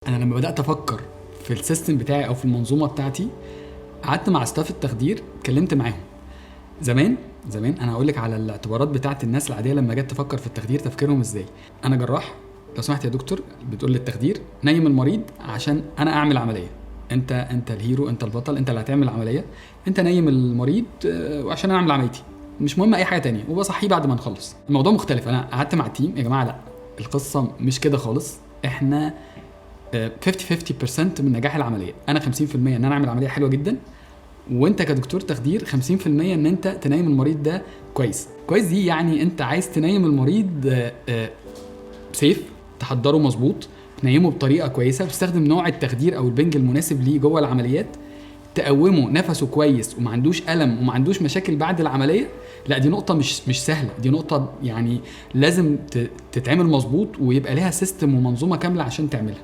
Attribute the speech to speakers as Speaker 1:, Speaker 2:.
Speaker 1: انا لما بدات افكر في ال system بتاعي او في المنظومة بتاعتي، قعدت مع staff التخدير، اتكلمت معاهم. زمان زمان انا هقول لك على الاعتبارات بتاعت الناس العادية لما جت تفكر في التخدير تفكيرهم ازاي. انا جراح، لو سمحت يا دكتور، بتقول للتخدير نيم المريض عشان انا اعمل عمليه. انت ال hero، انت البطل، انت اللي هتعمل العمليه، انت نيم المريض وعشان انا اعمل عمليتي، مش مهم اي حاجة تانية، وبصحيه بعد ما نخلص. الموضوع مختلف. انا قعدت مع ال team، يا جماعة لا، القصة مش كده خالص. احنا 50 50% من نجاح العمليه. انا 50% ان انا اعمل عملية حلوة جدا، وانت كدكتور تخدير 50% ان انت تنيم المريض ده كويس. كويس دي يعني انت عايز تنيم المريض safe، تحضره مظبوط، تنيمه بطريقة كويسه، بتستخدم نوع التخدير او البنج المناسب ليه جوه العمليات، تقومه نفسه كويس وما عندوش الم وما عندوش مشاكل بعد العمليه. لا، دي نقطة مش سهله، دي نقطة يعني لازم تتعمل مظبوط ويبقى لها system ومنظومه كاملة عشان تعملها.